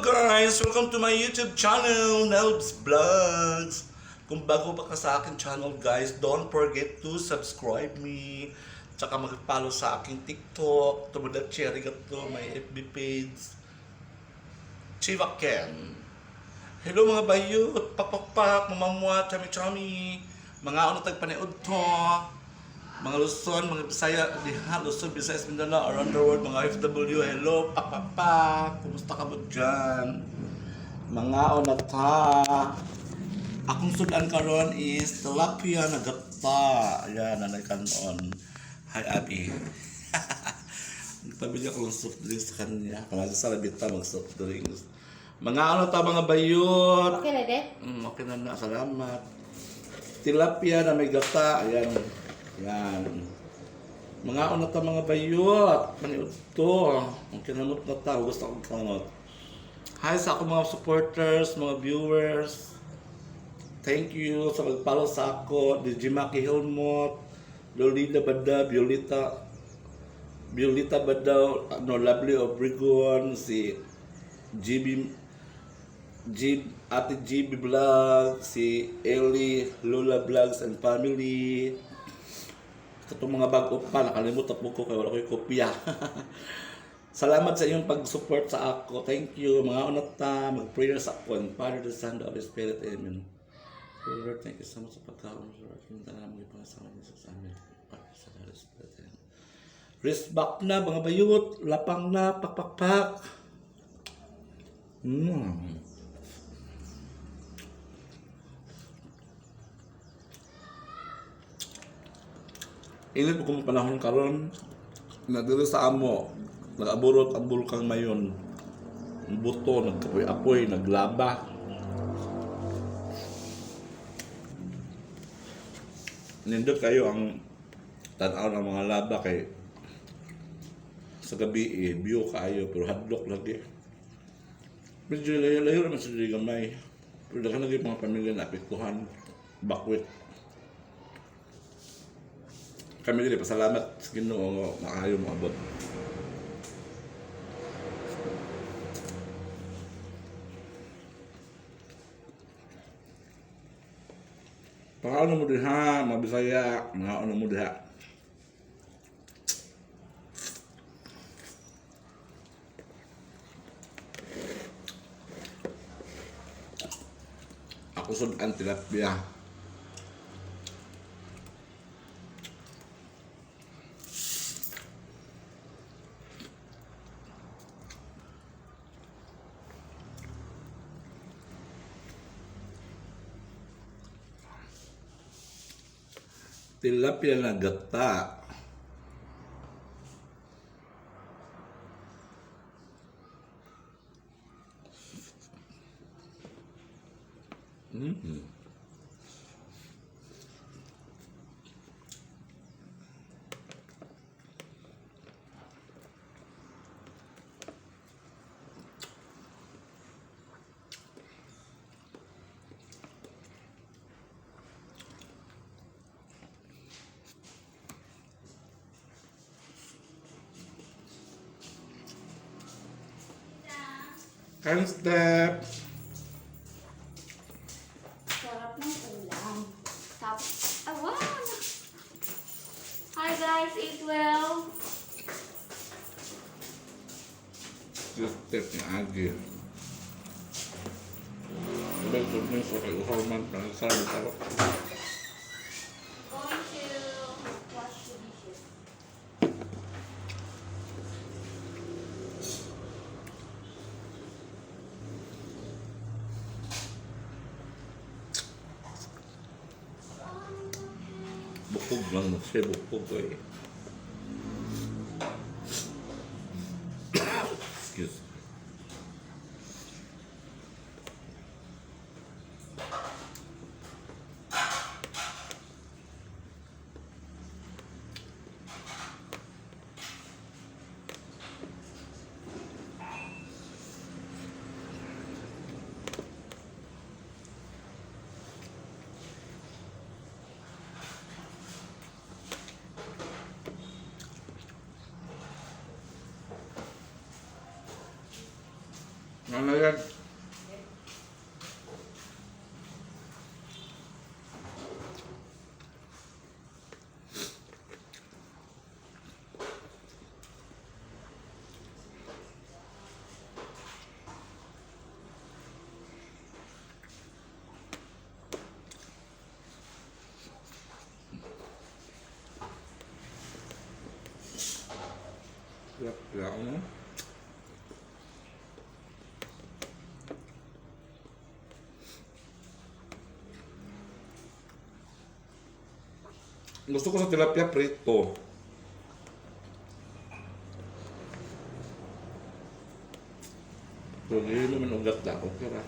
Guys! Welcome to my YouTube channel, Nelbs Vlogs! Kung bago pa ka sa aking channel guys, don't forget to subscribe me. Tsaka mag-follow sa aking TikTok, Tumulat Cherry Gato, my FB page, Chiva Ken. Hello mga bayot, pakpakpak, mamamwa, chami-chami, mga ano tagpaniod to, mga Luzon, mga Bisaya, diha, Luzon, Visayas, Mindanao, around the world, mga FW, hello, pakpakpak, kumusta ka mo dyan? Mga onata. Akong sudan karon is tilapia na gata. Ayan, nanay kanon. Hi, Abby. Nagpabili ako ng soft drinks sa kanya. Palagi sa labita mag soft drinks. Mga ano ta, mga bayot. Okay na, de? Okay na na, salamat. Tilapia na may gata. Ayan. Ayan. Mga ano ta mga bayot. Paniod to. Ang kinamot na ta. Gusto akong kamot. Hi sa akong mga supporters, mga viewers. Thank you sa pag-follow sa ako. DJ Maki Helmut, Lolita Bada, Violeta, Violeta Badaw, ano, Lovely Obregon, si GB G, Ate GB Vlog, si Ellie, Lola Vlogs and Family. Katong mga bago pa, nakalimutan po ko kaya wala ko'y kopya. Salamat sa inyong pag-support sa ako. Thank you. Mga unata, mag-prayer sa ako. And Father, the Son, the Holy Spirit. Amen. Lord, thank you so much sa pagkaon. Lord, yung tanan mo ipang sa Jesus. Amen. Father, Son, the Holy Spirit. Amen. Wrist back na, mga bayot. Lapang na, pakpakpak. Init po kung panahon karon na diri sa amo nag-aburot ang bulkang Mayon. Ang buto nagkapoy-apoy, naglaba. Nindot kayo ang tan-aw ng mga laba kay sa gabi eh, view kaayo pero hadlok lagi. Medyo layo-layo naman sa diri gamay. Pero daghan lagi mga pamilya na apektuhan. Bakwit. Kami dili pasalamat sa Ginoo nga maayo moabot. Pangaon mo diha, mga Bisaya, mga ano mo diha. Ako sud ang tilapia. Tilapia na gata. Kind step. Sarap ng ulam. Tapos, ah, wow! Hi guys, eat well. Just step ni Agi. Sabay soft drinks okay, uhaw man sa tao. Going to wash the dishes. Bukog lang na siya, bukog eh. Excuse. Ano yan? Tilapia, ano? Gusto ko sa tilapia prito. Pero di naman ugat na. Okay ra.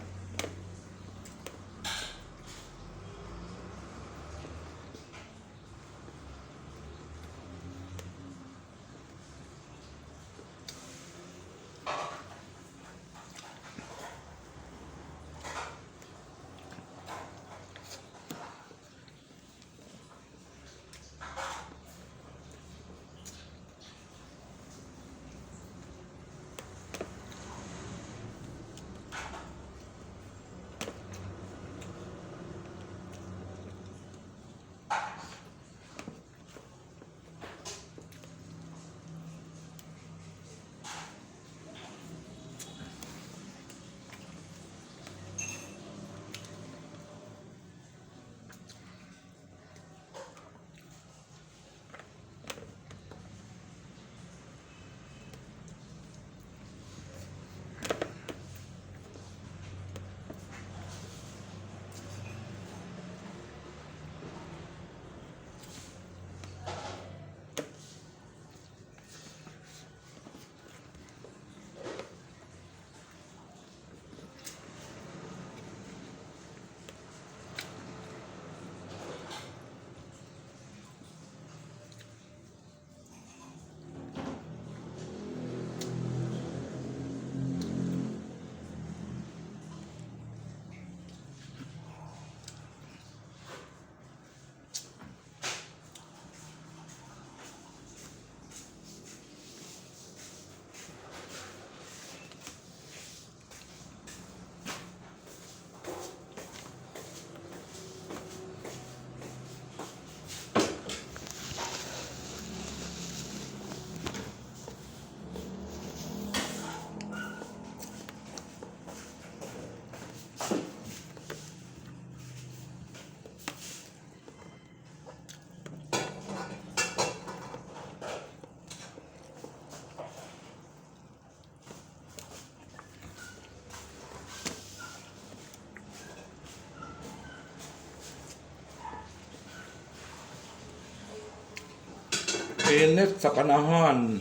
Init sa panahon.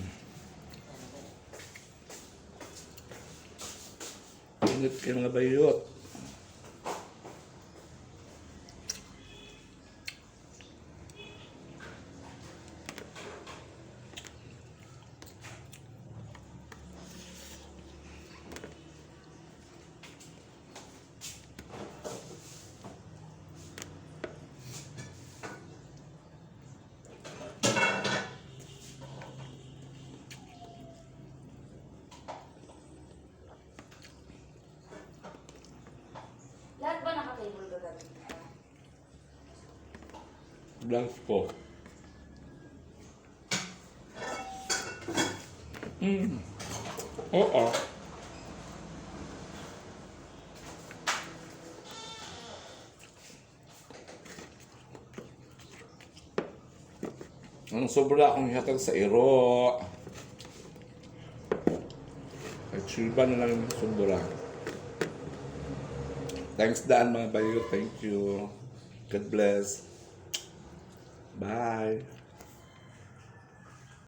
Init kayo, mga bayot. Lahat ba naka-table gagamitin ka? Blank ko. Oo. Ang sobra akong ihatag sa iro. At silba na lang yung sobra. Thanks daan, mga bayo. Thank you. God bless. Bye.